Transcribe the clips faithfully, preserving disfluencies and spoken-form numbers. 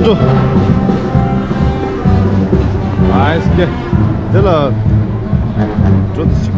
འགྲོ། ཨའི་སྐྱེ། དེ་ལ། འགྲོ་དེ་ཅིག་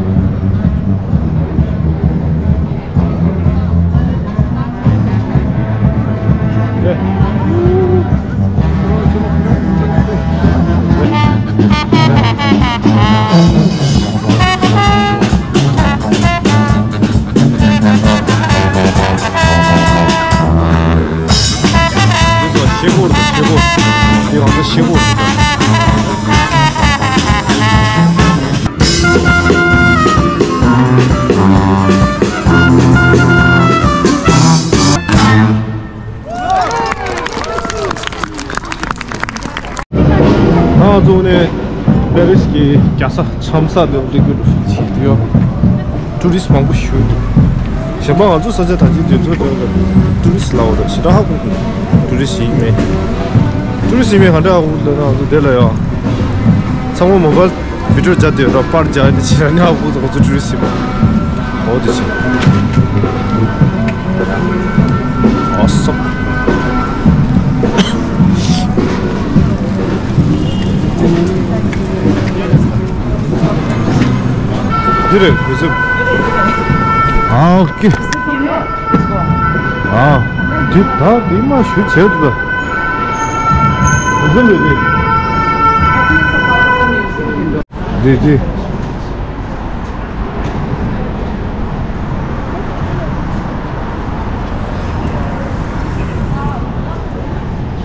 ང་ཚོ་ནས་པེ་རིས་ཀྱི་རྒྱལ་ས་ཆམ་ས་དེ་འགྲིག་གི་འདུག་ཅེས་བརྗོད་ཡོད། ཊུ་རི་སི་མང་པོ་ཞིག་འདུག་གཞན་པ་ང་ཚོ་ས་ཆ་ཐམས་ཅད་དུས་ཚོད་དུ་ཊུ་རི་སི་ལ་འོ་དང་ཞེ་དྲག་ཧ་གོ་གི་འདུག་ཊུ་རི་སི་ཡིན་མིན། ཊུ་རི་སི་ཡིན་མིན་ག་འདྲ་ཧ་གོ་གི་འདུག་ན་ང་ཚོ་དེ་ལ་ཡོད། ཚང་མ་མོ་བལ་བི་ཌི་ཡོ་རྒྱག་དེ་ར་པར་རྒྱག་ནི་ཕྱིར་ནི་ཧ་གོ་ཚོ་ཚོ་ཊུ་རི་སི་པ། འོ་དེ་ཕྱིར། ཨོ་སོ། འདི་རེད་མི་སེམས། ཨ་ཨོ་ཀེ། ཨ། འདི་ད་འདི་མ་ཞུ་བྱེད་དུ་ད། འཛིན་མི་འདི། འདི་འདི།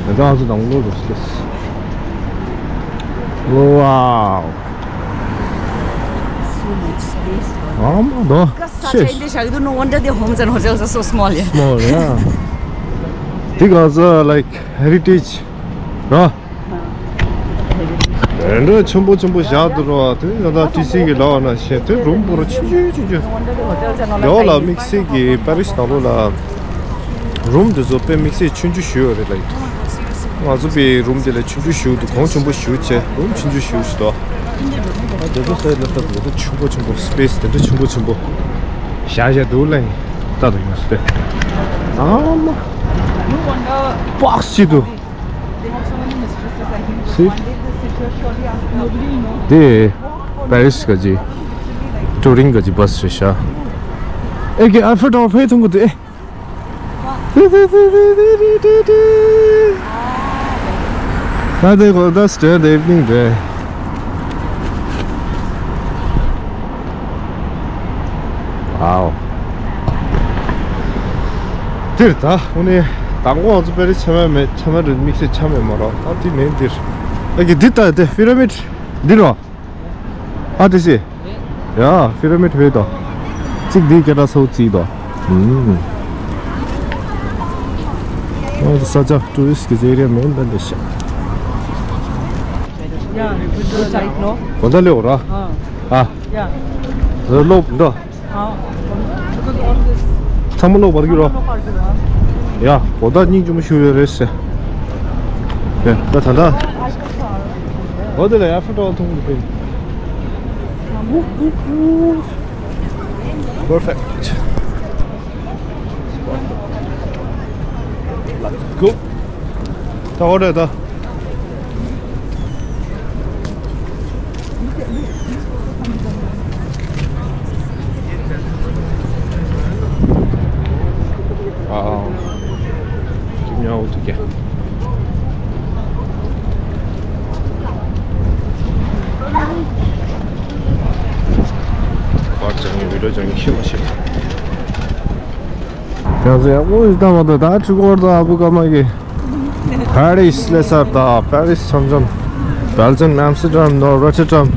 ད་ང་ཚོ་དང་བློ་རུ་སྐྱེས། ཝའོ། So much space. ཨ་མ་ད། Such a English, I don't know, wonder the homes and hotels are so small, yeah. Small, yeah. འདི་ག་ས་like heritage ར། འདྲ་ཆེན་པོ་ཆེན་པོ་བཞག་འདུག་ར། དེ་ཡང་ད་ཊི་སི་གི་ལག་ན་བཞིན་དེ་རུམ་བོ་ར་ཆུང་ཆུང་ཆུང་ཆུང་། ཡོ་ལ་དམིགས་བསལ་གྱི་པེ་རིས་ནང་ལོགས་ལ་རུམ་དེ་ཚོ་དཔེ་དམིགས་བསལ་ཆུང་ཆུང་ཞིག་ཡོད་རེད་ལ། ང་ཚོ་པའི་རུམ་དེ་ལས་ཆུང་ཆུང་ཞིག་འདུག་གོང་ཆེན་པོ་ཞིག་བྱས་རུམ་ཆུང་ཆུང་ཞིག་ཞིག་འདུག་ཨ་དེ་ཚོ་ལྟ་ལ་ལྟ་འདུག་ད་ཆེན་པོ་ཆེན་པོ་སི་པེ་སི་དེ་འདྲ་ཆེན་པོ་ཆེན་པོ་བཞག་བཞག་འདུག་ལ། ལྟ་དང་ཡོང་སི་པེ། ཨ་མ། པགས་ཅིག་འདུག་སི། དེ་པེ་རིས་ག་ཅི་ཊུ་རིན་ག་ཅི་བ་སི་རེད་ཤག་ཨེ་ཀེ་ཨ་ཧྥེལ་ཊ་ཝར་ཕེབས་ཐུབ་ཀྱི་འདུག་ཨེ། ད་དེ་གོ་ད་སི་ཊེ་ཡིན་ནིང་རེད། ཨའོ། དེར་ད་དངོས་གནས་དང་པོ་ང་ཚོ་པེ་རིས་ཆ་མེད་མེད་ཆ་མེད་རེད། དམིགས་བསལ་ཆ་མེད་མ་རེད། ད་དེ་མིན་དེར། ཨ་ཀི་འདི་ལྟ་དེ་པི་ར་མིད་འདི་རོ། ཨ་དེ་སི། ཡ་པི་ར་མིད་བེ་དོ། གཅིག་འདི་སྐད་གྲགས་ཚོ་བརྩིས་དོ། ཨུམ། ཨ་ས་ཆ་ཊུ་རི་སི་གི་ཨེ་རི་ཡ་མིན་ད་འདི་ཤ། Yeah, good side, no? གོ་ད་ལེའོ་ར། Ah. ཨ། Yeah. ལོབ་འདི། ཚང་མ་ལོག་བར་གྱུར་རོ། ཡ་གོ་ད་སྙིང་རྗེ་མོ་ཞུ་ཡོད་རེད་ཟེར། ཡ་ད་ད་ད། འོ་དེ་ལ་ཡ་ཧྥེལ་ཊ་ཝར་ཐུང་གི་ཕིན། Perfect. Let's go. ད་འོ་རེད་ད། ཨ། ཅི་མྱང་འུ་ཐུག་གེ། པར་ཅང་ཡིན་བི་ཌིའོ་ཅང་ཡིན་ཤེས་མ་ཤེས། ཡང་ཟེར་ཡག་པོ་ཞིག་བཏང་མ་ཐུབ། ད་ཆུ་ཀོར་དང་ཨ་བུ་ཀ་མ་གི། Paris ལས་སར་དང་Paris འཆམ་འཆམ། Belgium Amsterdam no Rotterdam.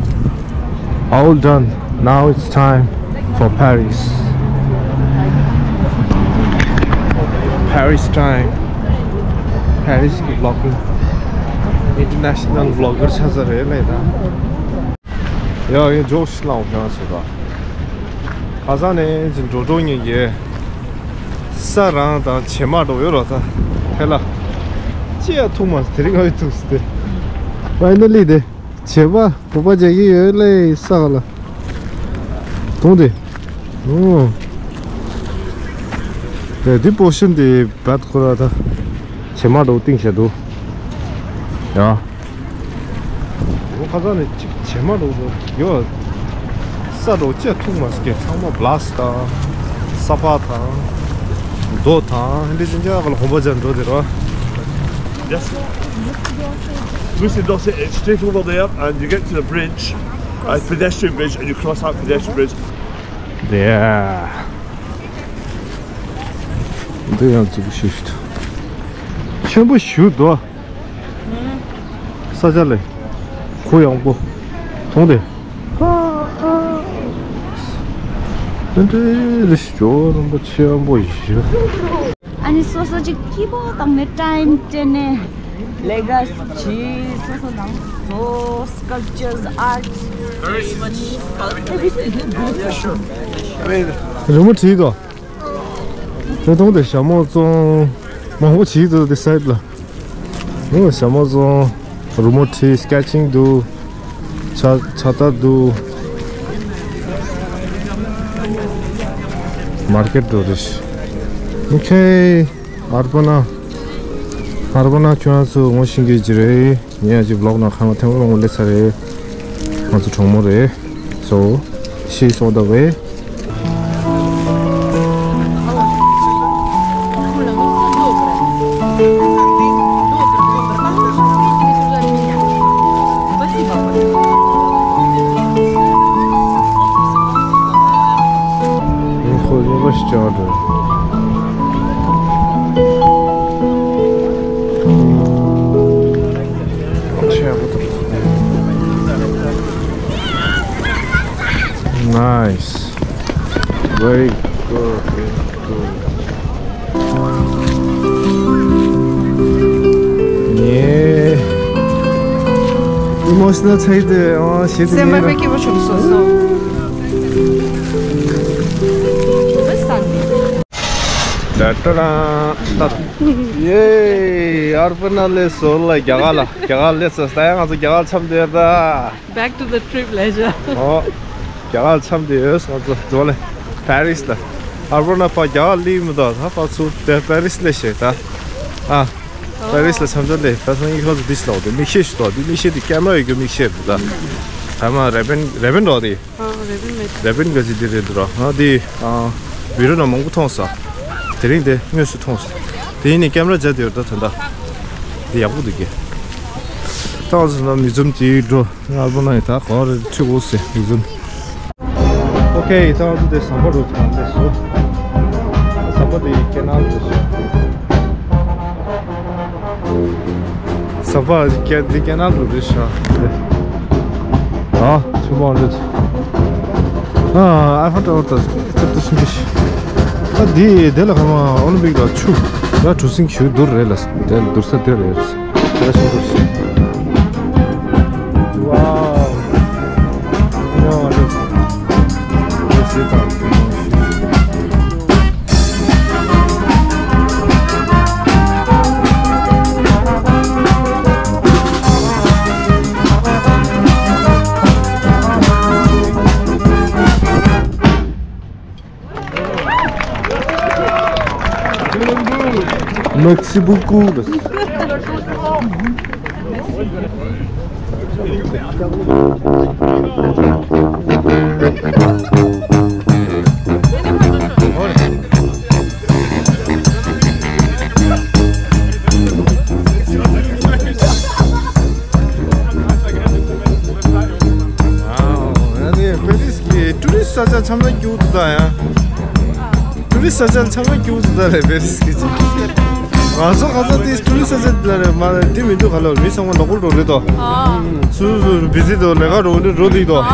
All done. Now it's time for Paris. Paris time. Paris གི་vlogging. International vlogger ཆགས་ས་རེད་ལས་ད། ཡ་ཡ་ཇོག་ཤི་ལའོ་ཡང་ཟེར་ད། ཁ་སང་ནས་ཅི་འགྲོ་འགྲོ་ཉེ་གི། ས་རང་དང་བྱེ་མ་འགྲོ་ཡོད་རོ་ད། ཐེ་ལ། ཅི་ཡ་ཐུག་མ་དེ་རིང་ཨ་ཡི་ཐུག་སི་དེ། Finally དེ། བྱེ་མ་བུ་པ་རྒྱག་གི་ཡོད་ལེ་ས་ག་ལ། དུང་དེ། ཨོ། དེ་དེ་པོ་ཤིན་དེ་བད་ཁོ་ར་ད། བྱེ་མ་འགྲོ་ཏིང་ཤ་འདུག་ཡ། འོ་ཁ་སང་ནས་གཅིག་བྱེ་མ་འགྲོ་འགྲོ་ཡོད། ས་འགྲོ་བཅད་ཐུག་མ་སྐྱེ་ཚང་མ་བླས་དང་། ས་ཕག་དང་། རྡོ་དང་། འདི་ཅི་འདྲ་ག་ལ་གོམ་པ་བརྒྱབ་འགྲོ་དེ་རོ། Yes. Rue Saint-Denis, it's straight over there, and you get to the bridge, a pedestrian bridge, and you cross that pedestrian bridge. Yeah. འདི་ཡང་ཙི་གུ་ཞུ་ཞུ་དུ། ཆེན་པོ་ཞུ་དོ། ས་ཆ་ལས། གུ་ཡངས་པོ། མཐོང་དེ། དེ་འདྲའི་རི་ཞོ་རིན་པོ་ཆེན་པོ་ཞུ། ཨ་ནི་སོ་སོ་ཅིག་སྐྱིད་པོ་བཏང་ནས་ཊའིམ་སྤྲད་ནས་ལེ་ག་སི་ཇི་སོ་སོ་ནང་སོ་སི་ཀལ་ཅར་ཨར་ཊི། རི་མོ་བྲིས་དོ། དེ་མཐོང་དེ་ཞྭ་མོ་བཙོང་མང་པོ་བྱེད་ཀྱི་འདུག་དེ་སའིད་ལ། ཨོ་ཞྭ་མོ་བཙོང་། རི་མོ་བྲིས། སི་ཀེ་ཆིང་འདུག་ཕྱག་ཕྱག་རྟགས་འདུག་མར་ཀེཊ་འགྲོ་རེད། ཨོ་ཁེ། ཨར་པ་ན། ཨར་པ་ན་ཁྱོད་རང་ཚོ་ངོ་ཤེས་ཀྱི་ཅི་རེད། ངས་ཡང་ཅིག་བི་ལོག་ནང་ཁ་མ་ཐེངས་མང་པོ་སླེབས་ཚར་རེད། ང་ཚོ་གྲོགས་མོ་རེད། So, she's on the way. Nice. Very good, very good. Yeah. Emotional ཆགས་ཏེ། ཨ། ཞེ་དྲག་སེམས་པ་དཔེ་སྐྱིད་པོ་བྱུང་སོང་། ད་ད་ད་ད། ཡེ། ཨར་པ་ན་ལས་སོ་ལ་རྒྱ་གར་ལ། རྒྱ་གར་སླེབས་སོང་། ད་ཡང་ང་ཚོ་རྒྱ་གར་འཁྱམས་བསྡད་ད། Back to the trip later. ཨོ། རྒྱ་གར་འཁྱམས་བསྡད་ཡོད། ང་ཚོ་འགྲོ་ལེ། པེ་རིས་ལ། ཨར་པ་ན་ཕར་རྒྱ་གར་སླེབས་མི་འདུག་ད་ཕར་ཚུར་དེ་པེ་རིས་སླེབས་ཤག་ད། ཨ། པེ་རིས་ལ་འཁྱམས་ཚར་ལེ། ད་སང་ཉིན་ཁོ་ཚོ་འདི་ལོག་དེ་མིག་ཤེལ་ཞིག་འདུག་འདི་མིག་ཤེལ་དེ་ཀེམ་ར་ཡོད་རྒྱུ་མིག་ཤེལ་རེད་ད། ད་མ་རེ་བན་རེ་བན་འགྲོ་དེ། ཨ། རེ་བན་མེད། རེ་བན་ག་ཅི་དེ་རེད་འདུག་ར། ང་དེ། ཨ། བི་ཌི་ཡོ་ནང་མང་པོ་མཐོང་སོང་། དེ་རིང་དེ་དངོས་སུ་མཐོང་སོང་། དེ་ཡིན་ནའི་ཀེམ་ར་བརྒྱབ་དེ་ཡོད་ད་ད་ད། དེ་ཡག་པོ་འདུག་གི། ད་ང་ཚོ་ན་མི་འཛོམས་ཅིག་འགྲོ། ཨར་པ་ན་ཡི་ད་ག་རེ་ཁྲིད་དགོས་ཟེར་མི་འཛོམས། ཨོ་ཁེ། ད་ང་ཚོ་དེ་ཟམ་པ་རུ་ཐང་དེ་སོ། ཟམ་པ་དེ་ཡི་ཀེ་ནལ་རུ་སོ། ཟམ་པ་ཀེ་འདི་ཀེ་ནལ་རུ་རེད་ཤག་ཨ། ཆུ་མང་རེད། ཨ། ཨའི་ཕོན་ཊ་ཝར་ད་ཚེབ་ཏུ་ཕྱིན་གྱི་ཤི། ཨ། འདི་དེ་ལ་ག་མ་ཨོ་ལིམ་པིག་ལ་ཆུ་ལ་གྲུ་གཟིངས་ཞུ་འདུར་རེད་ལ། དེ་ལ་འདུར་ས་དེ་རེད། དེ་ལ་ཤིན་ཏུ་ཤི། ཝའོ། ཡང་རེད། དེ་ཟེར་དང་། Merci beaucoup. ཝའོ། ཡ་ནི་པེ་རིས་ཀྱི་ཊུ་རི་སི་ས་ཆ་འཆམ་ན་སྐྱིད་པོ་འདུག་ད་ཡ། ཊུ་རི་སི་ས་ཆ་འཆམ་ན་སྐྱིད་པོ་འདུག་ད་རེད། པེ་རིས་ཀྱི་ཅིག་ང་ཚོ་ཁ་ཚ་དེ་ཊུ་རི་སི་ས་ཆ་འདི་ལ་རེད་མ་རེད། དེ་མི་འདུག་ག་ལ། མི་ཚང་མ་ལོག་པོ་འགྲོ་རེད་དོ། ཨ། སུ་སུ་བི་ཟི་དོ་ལས་ཀ་འགྲོ་འདི་འགྲོ་འདི་དོ། ཨ།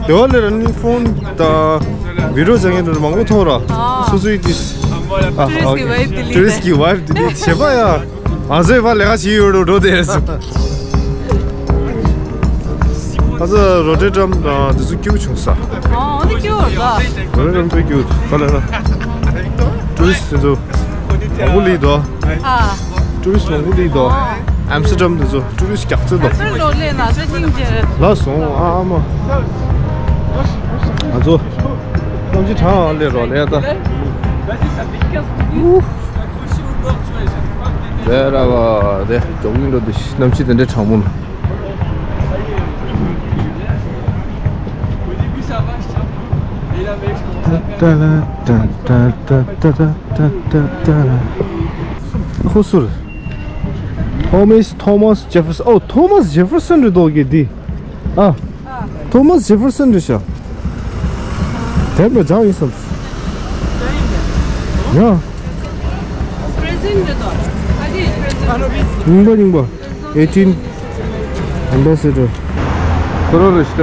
དེ་བ་ལས་ར་ནི་ཕོན་དང་བི་ཌི་ཡོ་བྱ་མཁན་འདྲ་མང་པོ་མཐོང་ར། ཨ། སུ་སུ་ཡི་ཏིས། ཨ། ཊུ་རི་སི་ཀྱི་ཝའིབ་དེ་ལི། ཊུ་རི་སི་ཀྱི་ཝའིབ་དེ་ལི་བྱེད་པ་ཡ། ང་ཚོའི་བར་ལས་ཀ་བྱེད་ཡོད་འགྲོ་འགྲོ་དེ་རེད། ཨ་ཙི། རོ་ཊེ་ཊམ་དང་དེ་ཚོ་སྐྱིད་པོ་བྱུང་ས། ཨ། འོ་དེ་སྐྱིད་པོ་རེད་ད། རོ་ཊེ་ཊམ་དཔེ་སྐྱིད་པོ་འདུག་ག་ལ་ལ། ཊུ་རི་སི་དེ་ཚོ་མང་པོ་སླེབས་འདུག་ཨ། ཊུ་རི་སི་མང་པོ་སླེབས་འདུག་ཨ། ཨམ་སི་ཊར་ཌམ་དེ་ཚོ་ཊུ་རི་སི་རྒྱག་རྩེ་འདུག་ཨམ་སི་ཊར་ཌམ་ལོ་ལེ་ན་ས་སྙིང་རྗེ་རེད། ལ་སོང་ཨ། ཨ་མ། ང་ཚོ་གནམ་གཤིས་གྲང་ལས་རོགས་ལས་ད། ཨུ། དེ་ར་བ་དེ་ཇོག་གིང་འགྲོ་དུས་གནམ་གཤིས་དེ་འདྲའི་གྲང་མོ་ན། ཁོ་སུ་རེད། Home is Thomas Jefferson. Oh, Thomas Jefferson རེད་འདུག་གི་འདི། ཨ། Thomas Jefferson རེད་ཤག་དེབ་ལ་སྦྱངས་ཡིན་བསམ། ཡ། རྙིང་པ་རྙིང་པ། eighteen ambassador. ཁོ་རང་རེད་ཤག་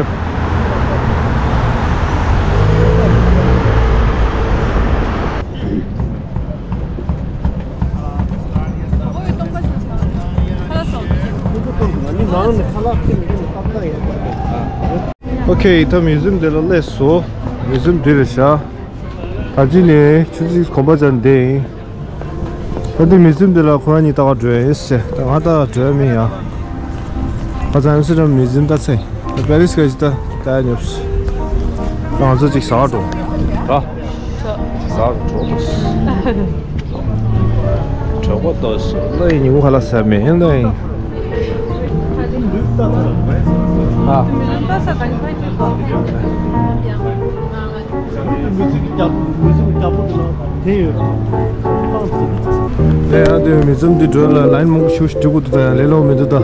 ཨོ་ཁེ། ད་མིའུ་ཛིམ་འདི་ལ་སླེབས་སོང་། མིའུ་ཛིམ་འདི་རེད་ཤག་ད་ཅི་ནས་ཆུ་ཚོད་གོམ་པ་བརྒྱབ་བསྡད་ཡིན། ད་འདི་མིའུ་ཛིམ་འདི་ལ་ཁོ་རང་གཉིས་ལྟ་ག་འགྲོ་ཡིན་ཟེར། ད་ང་ལྟ་ག་འགྲོ་ཡ་མིན་ཡ། ཁ་སང་ཨེམ་སི་ཊར་ཌམ་མིའུ་ཛིམ་ལྟ་ཚེ། ད་པེ་རིས་ག་ཅིག་ལྟ་ལྟ་ཡ་ཉོབ་སོང་། ང་ཚོ་ཅིག་ཟ་ག་འགྲོ་ར། ཟ་ག་འགྲོ། གྲོད་ཁོག་ལྟོགས་སོང་། ལ་ཡི་ཉིན་མོ་ཁ་ལག་ཟ་མེད་ལ་ཡིན། ཨ། དེ་ཡོད། ལས་ཡང་དེ་མི་ཚོམ་འདི་འགྲོ་ལ་ལ་ཡིན་མང་པོ་ཞུ་ཞུ་དགོས་འདུག་ད་ཡང་ལས་སླ་པོ་མི་འདུག་ད།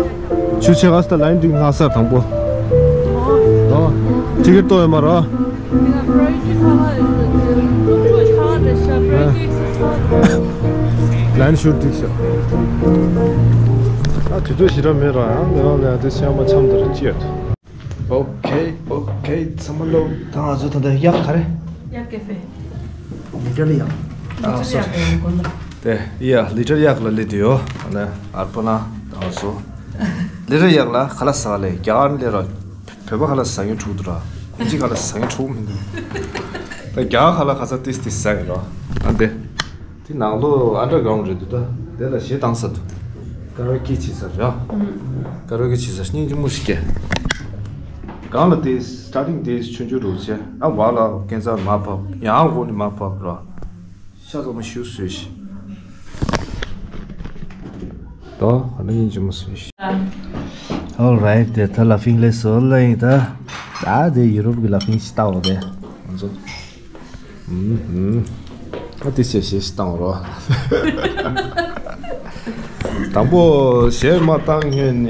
ཆུ་ཆེ་ག་ས་ད་ལ་ཡིན་འགྲིག་ང་ས་དང་པོ། ཨོ། ཊི་ཀེ་ཊི་ཏོ་ཡོད་མ་ར། ལ་ཡིན་ཞུ་འགྲིག་ཤག་ཨ་དུས་ཚོད་ཞེ་དྲག་མེད་ར་ཡང་ལས་སླ་པོ་ལས་དེ་སེམས་མ་འཆམ་དུ་རེ་ཅི་ཡོད། ཨོ་ཁེ། ཨོ་ཁེ། ཚང་མ་ལོ། ད་ང་ཚོ་ད་ལྟ་ཡག་ག་རེ། ཡག་ཀེ་ཧྥེ། ལི་ཊལ་ཡག་ལི་ཊལ་ཡག་ཡང་དགོན་ལ། དེ་ཡ་ལི་ཊལ་ཡག་ལ་སླེབས་དུས་ཡོད། ཨ་ནི་ཨར་པ་ན་ད་ང་ཚོ་ལི་ཊལ་ཡག་ལ་ཁ་ལག་ཟ་ལེ་རྒྱ་གར་སླེབས་ར། བོད་པ་ཁ་ལག་ཟ་མཁན་འཁྲུག་འདུག་ར། ཨིན་ཇི་ཁ་ལག་ཟ་མཁན་འཁྲུག་མི་འདུག་ད་རྒྱ་གར་ཁ་ལག་ཁ་ཚ་ཏིས་ཏིས་ཟ་གི་ར། ཨ་འདི། དེ་ནང་ལོ་ཨན་ཌར་གྷ་རའུན་ཌ་རེད་འདུག་ད་དེ་ལ་གཞས་བཏང་ས་འདུག་ཀ་ར་ཨོ་ཀེ་བྱེད་ས་རེད་ཨ། ཀ་ར་ཨོ་ཀེ་བྱེད་ས་སྙིང་རྗེ་མོ་ཞིག་སྐྱེ། གང་ལ་དེ་སི་ཊར་ཊིང་དེ་ཆུང་ཆུང་རུ་བྱས་ཨ་བ་ལ་སྐས་འཛེག་མར་ཕབ་ཡང་འོག་ནས་མར་ཕབ་ར། ཤ་ཚ་མོ་ཞུ་ཟོས་ཤིག་ད་ཧ་ལ་སྙིང་རྗེ་མོ་ཟོས་ཤིག All right དེ་ད་ལ་ཕིང་ལས་སོ་ལ་ཡིན་ད། ད་དེ་ཡུ་རོབ་ཀྱི་ལ་ཕིང་ཞིག་ལྟ་འོ་དེ་ང་ཚོ། ཨ་ཏི་ཞེ་ཞེ་ཞིག་བཏང་རོགས། དང་པོ་གཞས་མ་བཏང་སྔོན་ནས་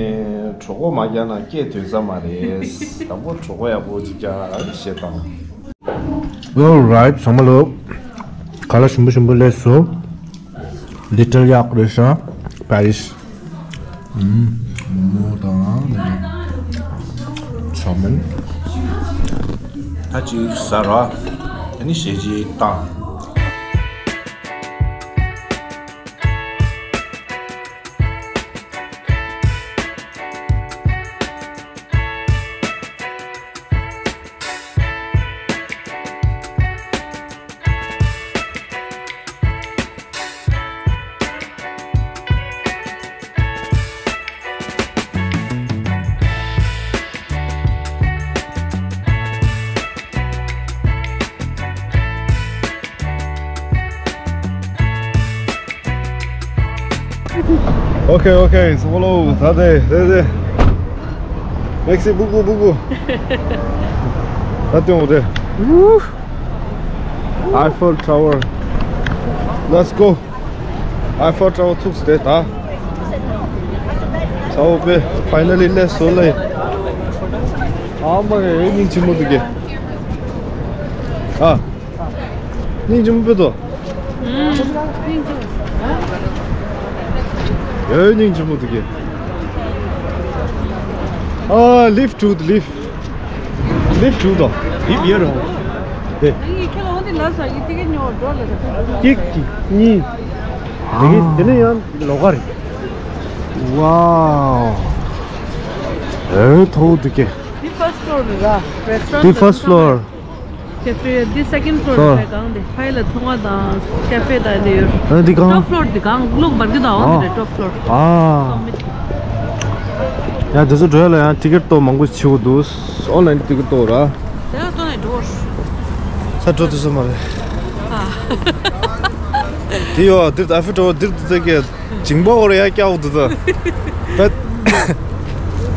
གྲོད་ཁོག་མ་རྒྱག་ན་སྐད་ཐོན་ས་མ་རེད། དང་པོ་གྲོད་ཁོག་ཡག་པོ་ཅིག་རྒྱག་གཞས་བཏང་། All right ཚང་མ་ལོ། ག་ལ་ཞིམ་པོ་ཞིམ་པོ་སླེབས་སོང་། ལི་ཊལ་ཡག་རེད་ཤག་པེ་རིས། ཨུམ། མོག་མོག་དང་། ས་མོག་ད་ཅིག་ཟ་ར། ཨ་ནི་གཞས་ཅིག་བཏང་། Okay, okay, so hello, ད་དེ་དེ་དེ། Merci beaucoup, beaucoup. ད་དེ་འོ་དེ། Eiffel Tower. Let's go. Eiffel Tower ཐུག་སྟེ་ད། ས་འོ་པེ། Finally སླེབས་སོང་ལེ། ཨ་མ་གི་སྙིང་རྗེ་མོ་འདུག་གི། ཨ། སྙིང་རྗེ་མོ་དཔེ་དོ། ཨེ་སྙིང་རྗེ་མོ་འདུག་གི། ཨ། Lift to the lift. Lift to the lift here. ཨེ། ཁྱེད་ལ་འོ་འདི་ལ་ས་ཡི་ཏི་ཀེ་ཉོ་འགྲོ་ལ་ས། ཀིག་ཀིག་གཉིས། དེ་གི་དེ་ནས་ཡང་ལོགས་ཀ་རེད། Wow. ཨེ་མཐོ་པོ་འདུག་གི། འདི་first floor རེད་ར། Restaurant འདི་first floor. Cafe འདི་second floor ཨ། རེད་གང་དེ། ཕ་ཡི་ལ་ཚོང་བ་དང་cafe དང་དེ་ཡོད། ཨ་འདི་གང་། Top floor འདི་གང་གློག་འབར་གི་དང་འོ་ཨ། འདི་རེད་top floor། ཨ། ཡ་དེ་ཚོ་འགྲོ་ཡ་ལ་ཡང་ཊི་ཀེ་ཊི་ཏོ་མང་པོ་ཞིག་བྱེད་དགོས་འདུག Online ཊི་ཀེ་ཊི་ཏོ་ར། དེ་ལ་ཏོ་ནས་འགྲོ། ས་འགྲོ་དུས་ས་མ་རེད། ཨ། དེ་ཡོད། འདིར་ཨ་ཧྥེལ་ཊ་ཝར་འདིར་དུ་ཀྱི་ཇིང་པ་འོར་ཡ་སྐྱ་བོ་འདུག་ད། ད་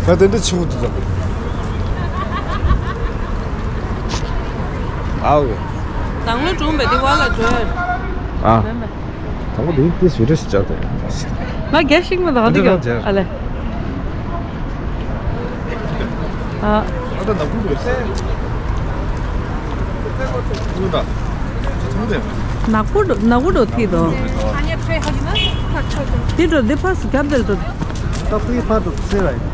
ད་དེ་འདྲ་ཆེ་བོ་འདུག་ད། ཨའོ། དང་པོ་གྲོང་པའི་དེ་བ་ལ་འགྲོ་ཡ། ཨ། མེད་མེད། དང་པོ་དེ་དེ་ཞུ་རེ་ཞིག་བྱ་དེ། ང་རྒྱལ་ཞིག་མི་འདུག་འདི་འདི་གང་གང་བྱ། ཨ་ལེ། ཨ། ཨ་ད་ནག་པོ་རེད། ཨུ་ད། ནག་པོ་འགྲོ་ནག་པོ་འགྲོ་ཐིག་དོ། དེ་འགྲོ་འདི་ཕར་སུ་རྒྱབ་དེར་འགྲོ། ད་ཕུའི་ཕར་དུ་ཚེ་ར་ཡིན།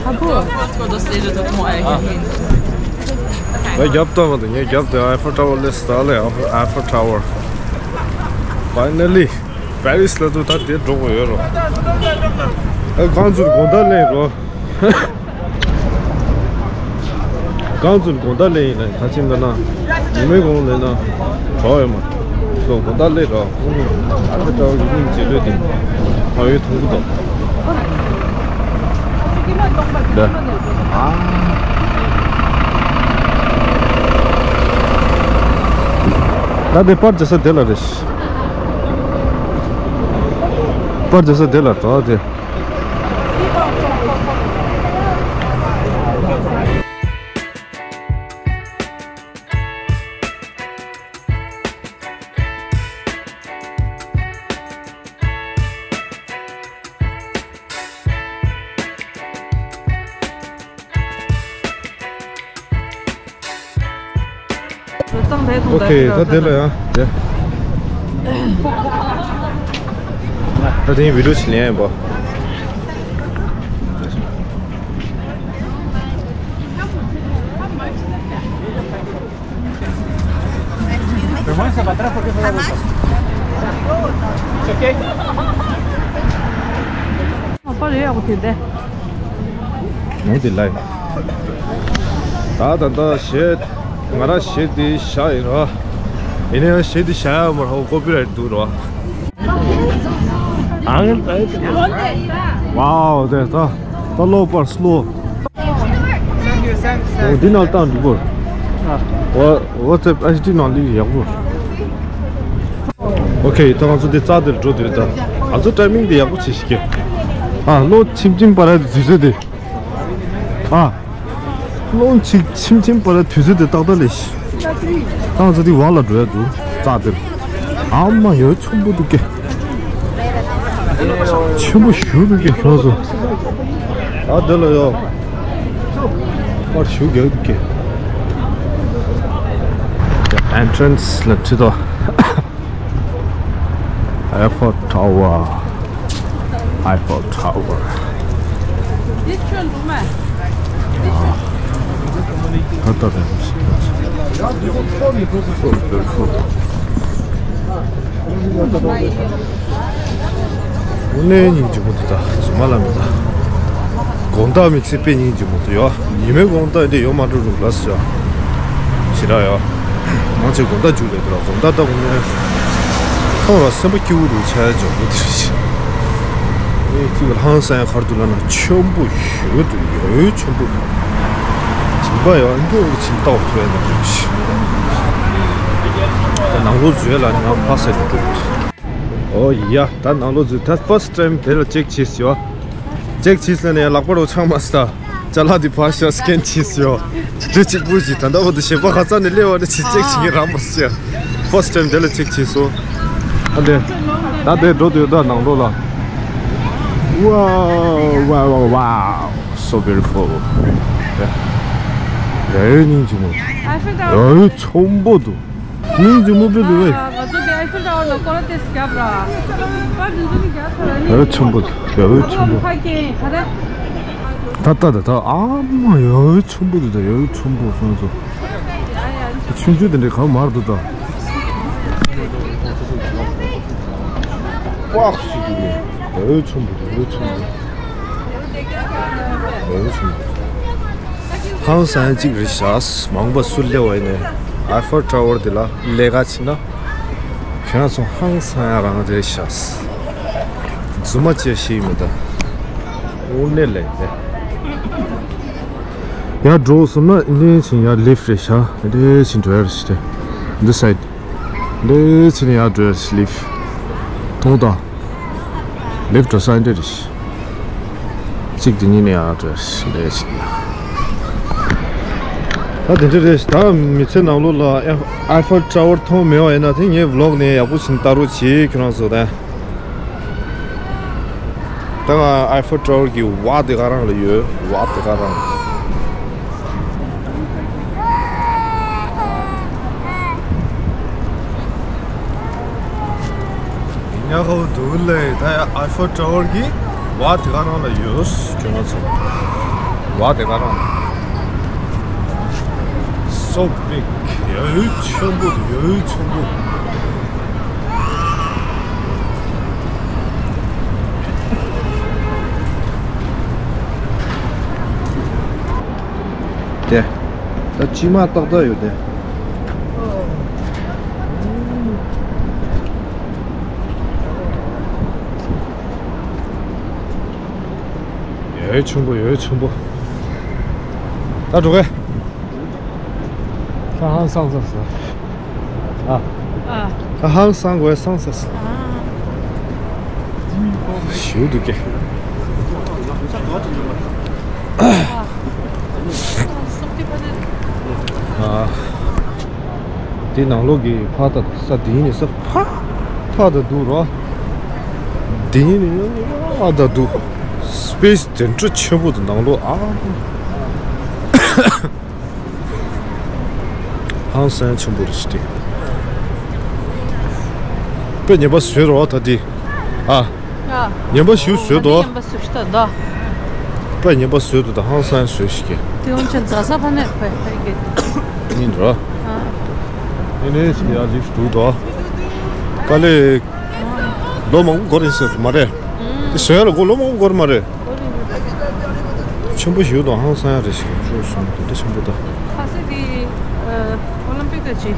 ཨ་ཕོ། ངས་རྒྱབ་ལྟ་མ་འདུག་ངས་རྒྱབ་དེ་ཨའི་ཧྥེལ་ཊ་ཝར་སླེབས་སོང་། ད་ལས་ཨའི་ཧྥེལ་ཊ་ཝར། Finally Paris ལ་དུ་ད་དེ་འགྲོ་དགོས་ཡོད་རོ། ཨ་གང་ཚུར་དགོང་དག་ལེན་རོ། གང་ཚུར་དགོང་དག་ལེན་ཡིན་ན་ད་ཕྱིན་ད་ན་ཉི་མའི་གོང་ལེན་ན་གྲོགས་ཡོད་མ། སོ་དགོང་དག་ལེན་རོ། ཨ་ཁ་ཏྲའོ་ཡིན་ཡིན་བྱེད་ལོས་དེ་ཕ་ཡུལ་མཐོང་གི་འདུག་ད། ཨ། ད་དེ་པར་བྱེད་ས་དེ་ལ་རེད། པར་བྱེད་ས་དེ་ལ་འགྲོ་དེ། ཨོ་ཁེ། ད་དེ་ལ་ཡང་དེ། ད་དེ་བི་ཌིའོ་ཞིག་ལེན་ཡིན་པ། ཨ་ཕ་རེད་ཡག་པོ་དེ་དེ། ནོ་དེ་ལ་ཡིན། ད་ད་ད་གཞས་ང་རང་གཞས་དེ་བཞག་ཡིན་ར། ཡིན་ན་ཡང་གཞས་དེ་བཞག་ཡ་མ་རེད། ཀོ་པི་རའིཊ་འདུག་ར། ཨང་ཨ། ཝའོ་དེ་ད་ད་ལོ་པར་སི་ལོ། འོ་འདི་ནང་བཏང་འགྲིག་གོ། འོ་ཝ་ཊི་སེབ་ཨེཆ་ཌི་ནང་སླེབས་ཡག་པོ། ཨོ་ཁེ། ད་ང་ཚོ་འདི་རྩ་དེར་འགྲོ་དུས་ད་ང་ཚོ་ཊའི་མིང་དེ་ཡག་པོ་བྱེད་ཤིག་གི། ཨ་ལོ་ཆིམ་ཆིམ་པ་ར་དུས་ཚོད་དེ། ཨ་ལོ་ཆིག་ཆིམ་ཆིམ་པ་ར་དུས་ཚོད་དེ་ཏག་ཏག་ལས་ཤི། ད་ང་ཚོ་འདི་བར་ལ་འགྲོ་ཡ་འདུག་རྩ་དེར། ཨ་མ་ཡོད་ཆུང་པོ་འདུག་གི། ཆེན་པོ་ཞུ་འདུག་གི་ཁྱོད་ཚོ། ཨ་དེ་ལ་ཡོད། པར་ཞུ་རྒྱག་འདུག་གི། ཨེན་ཊི་རན་སི་ལ་ཁྲིད་དོ། Eiffel Tower. Eiffel Tower. ད་ལྟ་རེད། དངོས་གནས་སྙིང་རྗེ་པོ་འདུག་ད་རྫུན་མ་ལབ་མི་ད། དགོང་དག་དམིགས་བསལ་དཔེ་སྙིང་རྗེ་མོ་འདུག་ཡ། ཉི་མའི་དགོང་དག་འདི་ཡོད་མ་འགྲོ་རུང་ལ་སོ་ཡ། ཞེ་དྲག་ཡ། མང་ཆེ་དགོང་དག་རྒྱུགས་ལས་འདུག་ར། དགོང་དག་ད་དགོང་ནས་མཐོང་ར་སེམས་པ་སྐྱིད་པོ་རུ་ཆགས་ཡ་འཇོག་གི་འདུག་ཞེ། ཨེ་གཅིག་ཧང་སང་ཡ་ག་རེ་འདུག་ལབ་ན་ཆེན་པོ་ཞེ་པོ་འདུག་ཡ། ཆེན་པོ་འདུག་ཞིང་པ་ཡ་འདི་འོག་ཆིག་ཏོག་ཐོན་ཡ་འདུག་ཞེ། ནང་ལོགས་འཛུལ་ལ་ནི་ང་ཕ་སེ་འགྲོ་འདུག་ཨོ་ཡ། ད་ནང་ལོགས་འཛུལ། ད་ཕར་སི་ཊི་ཊའིམ་དེ་ལ་ཅེག་བྱས་ཡོད། ཅེག་བྱས་ཟེར་ནས་ལག་པ་རོ་ཆང་མ་ས། ཅ་ལག་དེ་ཕར་ཤ་སི་ཀེན་བྱས་ཡོད། དེ་གཅིག་པུ་ཞིག་ད་ལྟ་བར་དུ་ཞེ་པོ་ཧ་ཙ་ནས་སླེབས་པ་ནི་ཅི་ཅེག་བྱེད་ཀྱི་རང་མ་ཤེས། ཕར་སི་ཊི་ཊའིམ་དེ་ལ་ཅེག་བྱས་སོང་། ཨ་འདྲེ། ད་དེ་འགྲོ་དུས་ད་ནང་ལོགས་ལ། Wow, wow, wow, wow. So beautiful. ཡ་ཡོད་སྙིང་རྗེ་མོ། ཡ་ཡོད་ཆེན་པོ་འདུག་སྙིང་རྗེ་མོ་དཔེ་འདུག་བས། ང་ཚོ་དེ་ཨའི་ཧྥེལ་ཊ་ཝར་ལ་སྐོར་ར་ཏོག་ཙམ་བརྒྱབ་ར། པར་འདི་ཚོ་ནི་རྒྱག་ཚར་ར། ཡ་ཡོད་ཆེན་པོ་འདུག་ཡ་ཡོད་ཆེན་པོ། ད་ལྟ་ད་ལྟ་ཨ་མ་ཡ་ཡོད་ཆེན་པོ་འདུག་ད་ཡ་ཡོད་ཆེན་པོ་སོང་ཚོ། ཆུང་ཆུང་དེ་འདྲའི་གང་མར་འདུག་ད། པགས་སུ་འདུག་ནས་ཡ་ཡོད་ཆེན་པོ་འདུག་ཡ་ཡོད་ཆེན་པོ། ཡ་ཡོད་ཆེན་པོ། ཧང་སང་གཅིག་རེད་ཤག་མང་པོ་སུ་སླེབས་པ་ཡིན་ནས་ཨའི་ཧྥེལ་ཊ་ཝར་འདི་ལ་སླེབས་ག་ཕྱིན་ན། ཁྱེད་རང་ཚོ་ཧང་སང་ཡ་རང་རེད་ཤག་རྫུན་མ་བྱས་ཤེས་མི་འདུག་དངོས་གནས་ལས་ནས། ཡར་འགྲོ་སོང་ན་འདི་ཕྱིན་ཡར་ལིཕ་རེད་ཤག་འདི་ཕྱིན་འགྲོ་ཡ་རེད་ཤག་འདི་སའིད། འདི་ཕྱིན་ཡར་འགྲོ་ཡ་རེད་ལིཕ། མཐོང་དང་། ལིཕ་འགྲོ་ས་འདི་རེད་ཤག་གཅིག་དེ་གཉིས་ནས་ཡར་འགྲོ་ཡ་རེད་ཤག་འདི་ཕྱིན། ད་དེ་འདྲ་རེད་ཤག་ད་མི་ཚེ་ནང་ལོགས་ལ་ཨའི་ཧྥེལ་ཊ་ཝར་མཐོང་མེད་པ་ཡིན་ན་དེ་ངའི་བི་ལོག་ནས་ཡག་པོ་ཕྱིན་ལྟ་རོགས་བྱེད་ཁྱོད་རང་ཚོ་ད། ད་ང་ཨའི་ཧྥེལ་ཊ་ཝར་གྱི་བ་དེ་ག་རང་ལ་ཡོད། བ་དེ་ག་རང་། ཉག་ག་འདུག་ལེ། ད་ཨའི་ཧྥེལ་ཊ་ཝར་གྱི་བ་དེ་ག་རང་ལ་ཡོད། ཁྱོད་ང་ཚོ་བ་དེ་ག་རང་ལ། So big. ཡ་ཧུད་ཆེན་པོ་འདུག་ཡ་ཧུད་ཆེན་པོ། དེ། ད་ཅི་མ་ཏག་ཏག་ཡོད་དེ། ཡ་ཧུད་ཆེན་པོ། ཡ་ཧུད་ཆེན་པོ། ད་འགྲོ་གི། ད་ཧང་སང་ས་སོ། ཨ། ཨ། ད་ཧང་སང་དགོས་སང་ས་སོ། ཨ། ཞུ་འདུག་གི། ཨ། ཨ། དེ་ནང་ལོགས་ཀྱི་ཕ་ད་ས་དེ་ནི་ས་ཕ་ཕ་ད་འདུག་རོ། དེ་ནི་ཨ་ད་འདུག་སི་པེ་སི་དེ་འདྲ་ཆེན་པོ་དེ་ནང་ལོགས་ཨ། ཧང་སང་ཆེན་པོ་རེད་ཤི་ཏེ། དཔེ་ཉེས་པ་བཟོས་རོགས་ད་དེ། ཨ། ཨ། ཉེས་པ་ཞིག་བཟོས་དོ། ཉེས་པ་བཟོས་ཤི་ད་ད། དཔེ་ཉེས་པ་བཟོས་དོ་ད་ཧང་སང་བཟོས་ཤི་ཀེ། དེ་ཡོང་ཆེན་ཛ་ས་ཕ་ནས་ཕ་ཕ་ཀེ། ཡིན་རོ། ཨ། ཡིན་ནས་ཤི་ཡ་ལིགས་འདུག་དོ། དཀའ་ལས། ལོ་མང་པོ་འགོར་ཡིན་ཟེར་མ་རེད། དེ་བཟོས་ཡ་ལ་ལོ་མང་པོ་འགོར་མ་རེད། ཆེན་པོ་ཞིག་དང་ཧང་སང་ཡ་རེད་ཤག་ཅུང་སོང་དེ་འདྲ་ཆེན་པོ་དང་། ཁ་སེ་དེ་ཨོ་ལིམ་པིག་གི་ཅི།